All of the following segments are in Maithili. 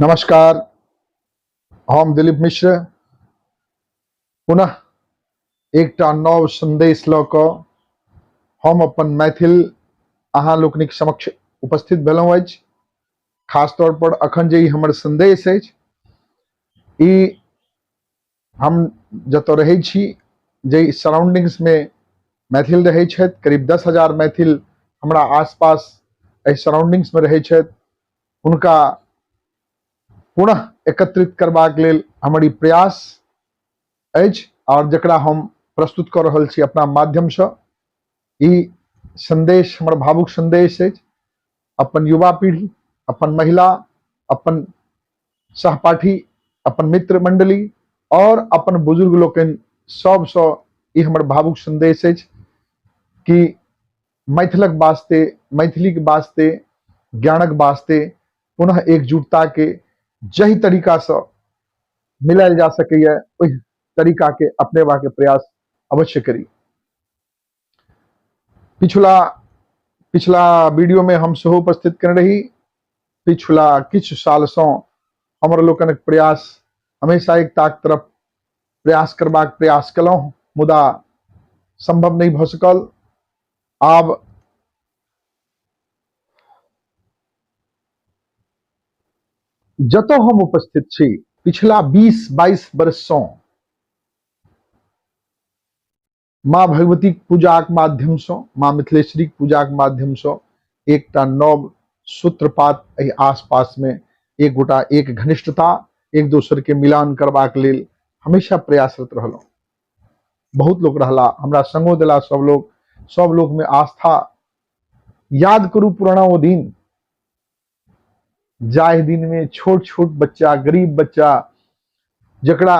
नमस्कार, हम दिलीप मिश्र पुनः एकटा नव संदेश लऽ कऽ हम अपन मैथिल अहाँ लोकनिक समक्ष उपस्थित भेलहुँ अछि। खास तौर पर अखन जे ई हमर संदेश अछि, ई हम जतऽ रहै छी, जाहि सराउंडिंग्समे मैथिल रहै छथि, करीब 10,000 मैथिल हमरा आसपास एहि सराउंडिंग्समे रहै छथि, हुनका पुनः एकत्रित करबाक लेल हमर ई प्रयास अछि आओर जकरा हम प्रस्तुत कऽ रहल छी अपना माध्यमसँ। ई संदेश हमर भावुक संदेश अछि अपन युवा पीढ़ी, अपन महिला, अपन सहपाठी, अपन मित्र मंडली और अपन बुजुर्ग लोकनि सबसँ ई हमर भावुक संदेश अछि कि मैथिलक वास्ते, मैथिलीक वास्ते, ज्ञानक वास्ते पुनः एकजुटता के जाहि तरीकासँ मिलायल जा सकैए ओहि तरीकाके अपनेबाक प्रयास अवश्य करी। पिछला पिछला वीडियो में हम सेहो उपस्थित केने रही। पिछला किछु सालसँ हमर लोकनिक प्रयास हमेशा एकताक तरफ प्रयास करबाक प्रयास केलहुँ, मुदा संभव नहि भऽ सकल। आब जतऽ हम उपस्थित छी, पिछला 20-22 वर्षसँ माँ भगवतीक पूजाक माध्यमसँ, माँ मिथिलेश्वरीक पूजाक माध्यमसँ एकटा नव सूत्रपात एहि आसपासमे एक गोटा एक घनिष्ठता, एक दोसरके मिलान करबाक लेल हमेशा प्रयासरत रहलहुँ। बहुत लोक रहला, हमरा संगो देला सब लोक, सब लोकमे आस्था। याद करू पुराना ओ दिन, जाहि दिन में छोट छोट बच्चा, गरीब बच्चा, जकरा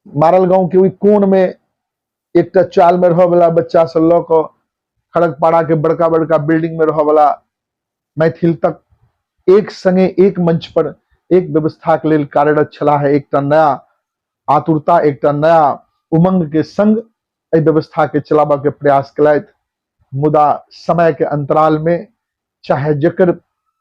मारल गांव के ओहि कोन में एकटा चाल में रहऽ वाला बच्चा से लऽ कऽ खड़गपाड़ा के बड़का बड़का बिल्डिंग में रहऽ वाला मैथिल तक एक संगे एक मंच पर एक व्यवस्था के लेल कार्यरत छलाह। एकटा नया आतुरता, एकटा नया उमंग के संग एहि व्यवस्था के चलाबऽ के प्रयास केलथि, मुदा समय के अंतराल में चाहे जकर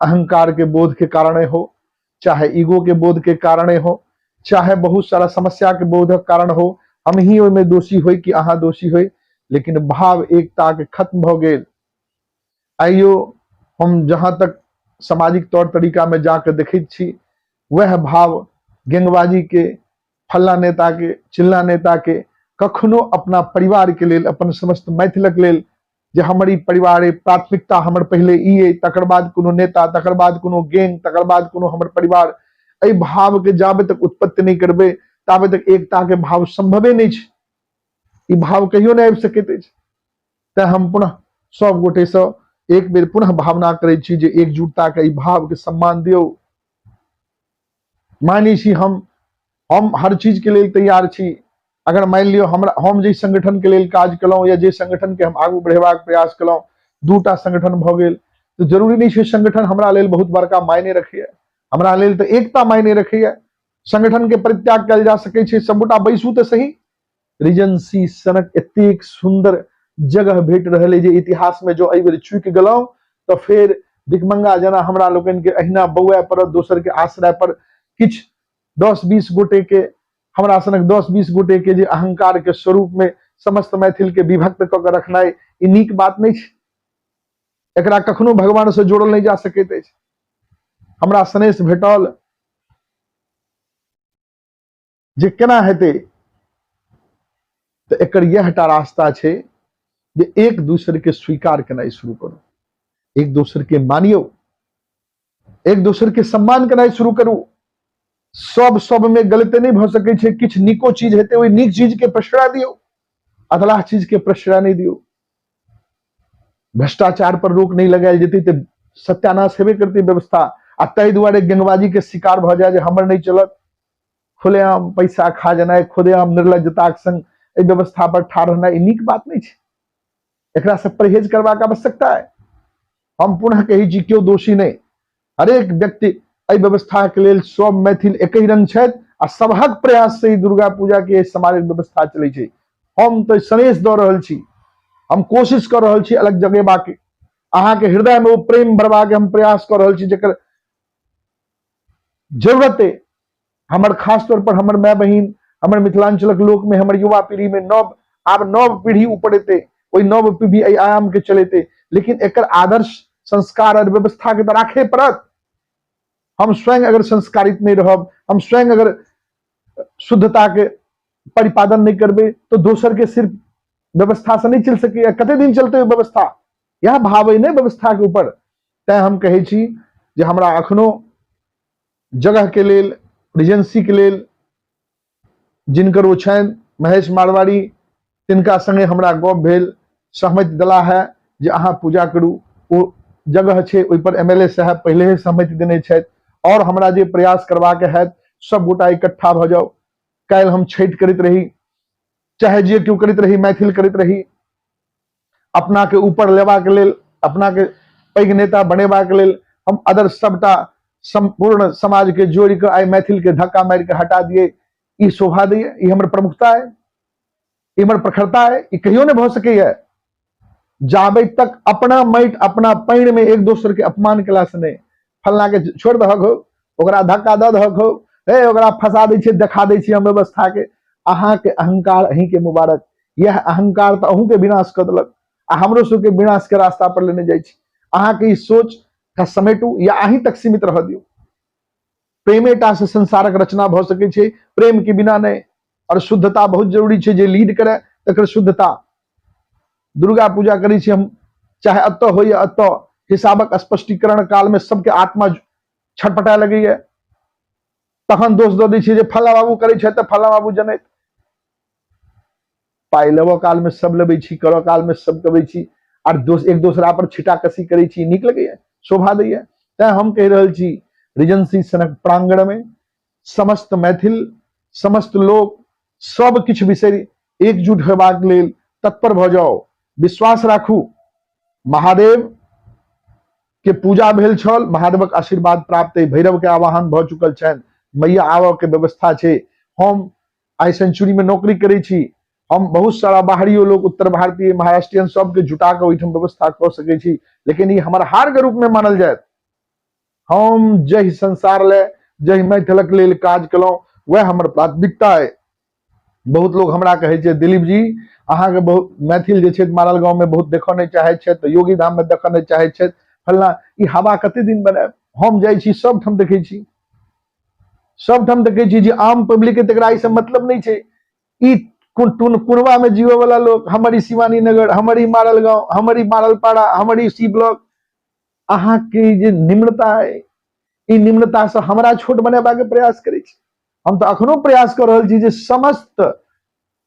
अहंकार के बोध के कारण हो, चाहे ईगो के बोध के कारण हो, चाहे बहुत सारा समस्या के बोधक कारण हो, हम ही ओहिमे दोषी होई कि अहाँ दोषी होई, लेकिन भाव एकता के खत्म भऽ गेल। आइयो हम जहाँ तक सामाजिक तौर तरीका में जाके देखैत छी, वह भाव गेंगबाजी के, फल्ला नेता के, चिल्ला नेता के, कखनो अपना परिवार के लेल, अपन समस्त मैथिलक लेल जे हमर ई परिवार अइ, प्राथमिकता हमर पहिले ई अइ, तकर बाद कोनो नेता, तकर बाद कोनो गैंग, तकर बाद कोनो हमर परिवार, एहि भाव के जाबे तक उत्पत्ति नहि करबै ताबे तक एकता के भाव संभवे नहि छै। ई भाव कहियो नहि आबि सकैत अछि। तें हम पुनः सब गोटेसँ एक बेर पुनः भावना करै छी जे एकजुटता के ई भाव के सम्मान दियौ। मानै छी हम हर चीज के लेल तैयार छी। अगर मानि लियौ हमरा, हम जाहि संगठन के लेल काज केलहुँ या जे संगठन के हम आगू बढ़ेबाक प्रयास केलहुँ, दूटा संगठन भऽ गेल तऽ जरूरी नहि छै संगठन हमरा लेल बहुत बड़का मायने रखैया। हमरा लेल तऽ एकता मायने रखैया। संगठन के परित्याग कयल जा सकै छै, सबगोटा बैसू तऽ सही। रिजेंसी सनक एतेक सुंदर जगह भेट रहल जे इतिहास में जो एहि बेर चूकि गेलहुँ तऽ फेर भिखमंगा जेना हमरा लोकनि के अहिना बौआए पड़त दोसर के आश्रय पर। किछु 10-20 गोटे के, हमरा सनक 10-20 गोटे के जे अहंकार के स्वरूप में समस्त मैथिल के विभक्त कऽ के रखनाइ ई नीक बात नहि छै। एकरा कखनो भगवान से जोड़ल नहि जा सकैत अछि। हमरा सनेश भेटल जे केना हेतै, तऽ एकर इएहटा रास्ता छै जे एक दूसरे के स्वीकार केनाइ शुरू करू, एक दोसर के मानियौ, एक दोसर के सम्मान केनाइ शुरू करू। सब सब में गलते नहि भऽ सकै छै, किछु नीको चीज हेतै ओहि नीक चीज के प्रश्रय दियौ, अधलाह चीज के प्रश्रय नहि दियौ। भ्रष्टाचार पर रोक नहि लगायल जेतै तऽ सत्यानाश हेबे करतै व्यवस्था। आ ताहि दुआरे गेंगबाजी के शिकार भऽ जाय जे हमर नहि चलत, खुलेआम पैसा खा जेनाइ, खुलेआम निर्लज्जताक संग एहि व्यवस्था पर ठाढ़ रहनाइ, ई नीक बात नहि छै। एकरा से परहेज करबाक आवश्यकता है। हम पुनः कहै छी, केओ दोषी नहि, हरेक व्यक्ति एहि व्यवस्था के लेल सब मैथिल एकहि रंग छथि आ सबहक प्रयास से ई दुर्गा पूजा के सामाजिक व्यवस्था चलै छै। हम तऽ सनेश दऽ रहल छी, हम कोशिश कऽ रहल छी अलग जगेबाक, अहाँके हृदय में ओ प्रेम भरबाक हम प्रयास कऽ रहल छी जकर जरूरत अइ। हमर खास तौर पर हमर माय बहिन, हमर मिथिलांचलक लोक में, हमर युवा पीढ़ी में नव, आब नव पीढ़ी ऊपर एतै, ओहि नव पीढ़ी एहि आयाम के चलेतै, लेकिन एकर आदर्श संस्कार और व्यवस्था के तऽ राखे पड़त। हम स्वयं अगर संस्कारित नहीं रहब, हम स्वयं अगर शुद्धता के परिपादन नहीं करबै, तो दोसर के सिर्फ व्यवस्था से नहीं चल सकैया। कते दिन चलते व्यवस्था? यह भाव अइ ने व्यवस्था के ऊपर। तैं हम कहै छी जे हमरा अखनो जगह के लेल, रिजेंसी के लेल, जिनकर ओ छनि महेश मारवाड़ी, तिनका संगे हमरा गप भेल, सहमति दिला है जे अहाँ पूजा करू। ओ जगह छै, ओहि पर एम एल ए साहब पहिले ही सहमति देने छथि। और हमरा जे प्रयास करबाक हैत, सब गोटा इकट्ठा भऽ जाउ। काल्हि हम छठि करैत रही, चाहे जे केओ करैत रही, मैथिल करैत रही, अपना के ऊपर लेबाक लेल, अपना के पैघ नेता बनेबाक लेल हम अदर सबटा संपूर्ण समाज के जोड़ि कऽ आइ मैथिल के धक्का मारि के हटा दिए, ई शोभा दैए? ई हमर प्रमुखता है? ई हमर प्रखरता है? ई कहियो नहि भऽ सकैए। जाबे तक अपना माटि अपना पानि में एक दोसर के अपमान केला से नहि, फलना के छोड़ि दहक हो, ओकरा धक्का दऽ दहक हो, हे ओकरा फंसा दै छियै, देखा दै छियै हम व्यवस्था के। अहाँके अहंकार अहींके मुबारक। यह अहंकार तऽ अहूँके विनाश कऽ देलक आ हमरो सबके विनाश के रास्ता पर लेने जाइ छी। अहाँके ई सोच समेटू या अहीं तक सीमित रह दियौ। प्रेमेटा से संसारक रचना भऽ सकै छै, प्रेम के बिना नहि। और शुद्धता बहुत जरूरी छै, जे लीड करे तकर शुद्धता। दुर्गा पूजा करै छी हम, चाहे एतऽ होइए एतऽ, हिसाबक स्पष्टीकरण काल में सबके आत्मा छटपटाए लगैए, तखन दोष दऽ दै छियै जे फल्ला बाबू करै छथि तऽ फल्ला बाबू जनैत। पाइ लेबऽ काल में सब लेबै छी, करऽ काल में सब करबै छी, आर दोस एक दोसरा पर छिटा कसी करै छी। नीक लगैए? शोभा दैए? तैं हम कहि रहल छी, रिजेंसी सनक प्रांगण में समस्त मैथिल, समस्त लोक सब किछु बिसरि एकजुट होयबाक लेल तत्पर भऽ जाउ। विश्वास राखू, महादेव के पूजा भेल छल, महादेवक आशीर्वाद प्राप्त अइ, भैरव के आवाहन भऽ चुकल छनि, मैया आबऽ के व्यवस्था छै। हम आई सेंचुरी में नौकरी करै छी, हम बहुत सारा बाहरियो लोग, उत्तर भारतीय, महाराष्ट्रियन सबके जुटा कऽ ओहिठाम व्यवस्था कऽ सकै छी, लेकिन ई हमर हार के रूप में मानल जायत। हम जहि संसार ले, जहि मैथिलक लेल काज केलहुँ, वएह हमर प्राथमिकता अइ। बहुत लोग हमरा कहै छै, दिलीप जी, अहाँके बहुत मैथिल जे छथि मारल गाँव में बहुत देखऽ नहि चाहै छथि, तऽ योगी धाम में देखऽ नहि चाहै छथि, फलना। ई हवा कते दिन बनायब? हम जाइ छी, सबठाम देखै छी, सबठाम देखै छी जे आम पब्लिक के तकरा एहिसँ मतलब नहि छै। ई कुनबा में जीवे वाला लोग, हमर ई शिवानी नगर, हमर ई मारल गाँव, हमर ई मारल पाड़ा, हमर ई सी ब्लॉक, अहाँके जे निम्नता अइ, ई निम्नता से हमरा छोट बनेबाक प्रयास करै छी। हम तऽ अखनो प्रयास कऽ रहल छी जे समस्त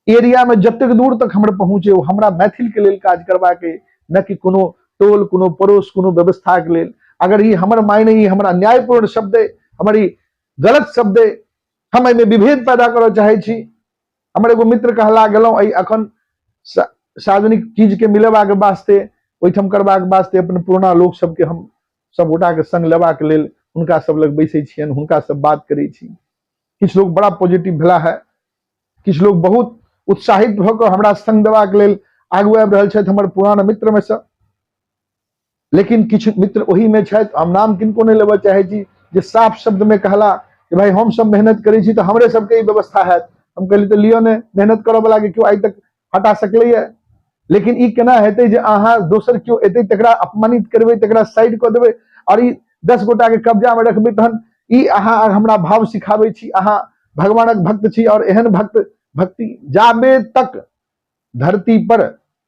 एरिया में जतेक दूर तक हमर पहुँचे, ओ हमरा मैथिल के लेल काज करबाक अइ, न कि कोनो टोल, कोनो पड़ोस, कोनो व्यवस्था के लेल। अगर ई हमर मायने, ई हमरा न्यायपूर्ण शब्द अइ, हमर ई गलत शब्द अइ, हम एहिमे विभेद पैदा करऽ चाहै छी। हमर एगो मित्र कहला, गेलहुँ एहि अखन सार्वजनिक चीज के मिलेबाक वास्ते, ओहिठाम करबाक वास्ते, अपन पुरना लोक सबके हम सब गोटा के संग लेबाक लेल हुनका सब लग बैसै छियनि, हुनका सब बात करै छी। किछु लोग बड़ा पॉजिटिव भेला है, किछु लोग बहुत उत्साहित भऽ कऽ हमरा संग देबाक लेल आगू आबि रहल छथि हमर पुरान मित्र में से। लेकिन किछु मित्र ओही में छथि, हम नाम किनको नहि लेबऽ चाहै छी, जे साफ शब्द में कहला कि भाई हम सब मेहनत करै छी तऽ हमरे सबके ई व्यवस्था हैत। हम कहली तऽ लिअ ने, मेहनत करऽ वाला के केओ आइ तक हटा सकलैया? लेकिन ई केना हेतै जे अहाँ दोसर केओ एतै तकरा अपमानित करबै, तकरा साइड कऽ देबै और ई 10 गोटा के कब्जा में रखबै? तहन ई अहाँ हमरा भाव सिखाबै छी? अहाँ भगवानक भक्त छी और एहन भक्त भक्ति? जाबे तक धरती पर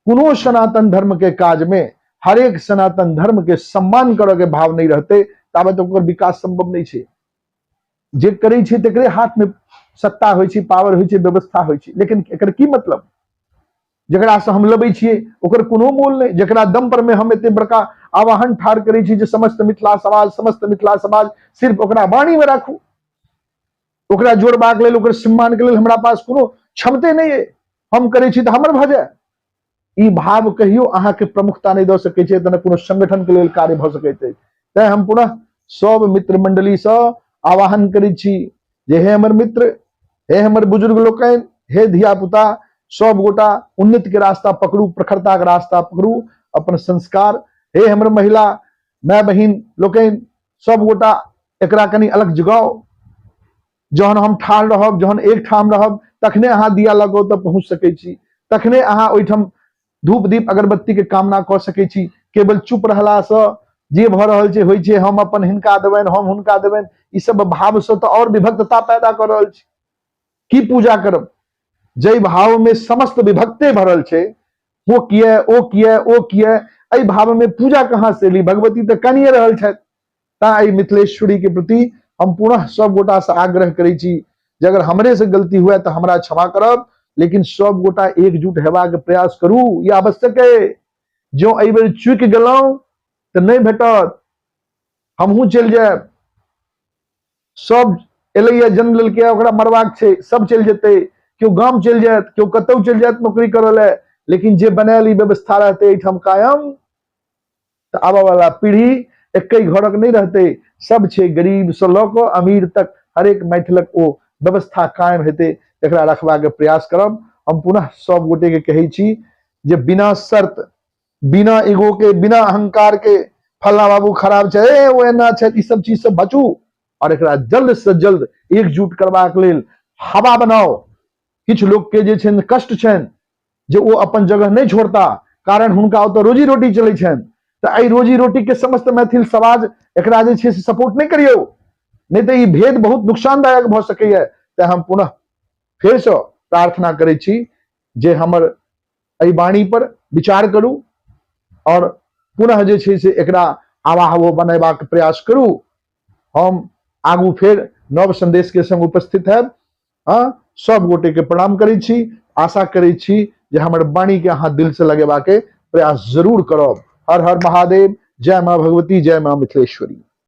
कोनो सनातन धर्म के काज में हरेक सनातन धर्म के सम्मान करऽ के भाव नहीं रहते, ताबे तक ओकर विकास संभव नहीं छै। जे करै छै तकरे हाथ में सत्ता होइ छै, पावर होइ छै, व्यवस्था होइ छै, लेकिन एकर की मतलब? जकरा से हम लबै छियै ओकर कोनो मोल नहि, जकरा दम पर में हम एते बड़का आवाहन ठाढ़ करै छी जे समस्त मिथिला समाज, समस्त मिथिला समाज, सिर्फ ओकरा वाणी में राखू, ओकरा जोड़बाक लेल, ओकर सम्मान के लेल हमरा पास कोनो क्षमते नहि अइ, हम करै छी तऽ हमर भऽ जाय, ई भाव कहियो अहाँके प्रमुखता नहि दऽ सकै छै, तऽ कोनो संगठन के लेल कार्य भऽ सकैत अछि। तैं हम पुनः सब मित्र मंडलीसँ आवाहन करै छी जे हे हमर मित्र, हे हमर बुजुर्ग लोकनि, हे धिया पुता, सब गोटा उन्नति के रास्ता पकड़ू, प्रखरता के रास्ता पकड़ू, अपन संस्कार। हे हमर महिला माय बहिन लोकनि, सब गोटा एकरा कनि अलग जगाउ। जहन हम ठाढ़ रहब, जहन एक ठाम रहब, तखने अहाँ दिया लऽ कऽ ओतऽ पहुँच सकै छी, तखने अहाँ ओहिठाम धूप दीप अगरबत्ती के कामना कऽ सकै छी। केवल चुप रहलासँ जे भऽ रहल छै होइ छै, हम अपन हिनका देबनि, हम हुनका देबनि, ई सब भावसँ तऽ आओर विभक्तता पैदा कऽ रहल छी। की पूजा करब जाहि भाव में समस्त विभक्ते भरल छै? ओ किए, ओ किए, ओ किए, एहि भाव में पूजा कहाँ से ली? भगवती तऽ कनिए रहल छथि। ता एहि मिथिलेश्वरी के प्रति हम पुनः सब गोटा से आग्रह करै छी जे अगर हमरे से गलती हुए तऽ हमरा क्षमा करब, लेकिन सब गोटा एकजुट हेबाक प्रयास करू, ई आवश्यक है। जो एहि बेर चूकि गेलहुं तऽ नहि भेटत, हमहूँ चलि जायब। सब एलैया, जन्म लेलकै, ओकरा मरबाक छै, सब चलि जेतै। केओ गाम चलि जायत, केओ कतहु चलि जायत नौकरी करऽ लए, लेकिन जे बनायल ई व्यवस्था रहतै एहिठाम कायम, तऽ आबऽ वाला पीढ़ी एके घरक नहि रहतै। सब छै, गरीब से लऽ कऽ अमीर तक हरेक मैथिलक ओ व्यवस्था कायम हेतै, एकरा रखबाक प्रयास करब। हम पुनः सब गोटे के कहै छी जे बिना शर्त, बिना ईगो के, बिना अहंकार के, फल्ला बाबू खराब छै, ए ओ एना छै, ई सब चीज से बचू और एकरा जल्द से जल्द एकजुट करबाक लेल हवा बनाओ। किछु लोक के जे छनि कष्ट छनि जे ओ अपन जगह नहि छोड़ता, कारण हुनका ओतऽ रोजी रोटी चलै छनि। तऽ एहि रोजी रोटी के समस्त मैथिल समाज एकरा जे छै से सपोर्ट नहि करियौ, नहि तऽ ई भेद बहुत नुकसानदायक भऽ सकैया। तेँ हम पुनः फेरसँ प्रार्थना करै छी जे हमर एहि वाणी पर विचार करू और पुनः जे छै से एकरा आवाहवो बनेबाक प्रयास करू। हम आगू फेर नव संदेश के संग उपस्थित हैब। हाँ, सब गोटे के प्रणाम करै छी, आशा करै छी जे हमर वाणी के अहाँ दिल से लगेबाक प्रयास जरूर करब। हर हर महादेव, जय माँ भगवती, जय माँ मिथिलेश्वरी।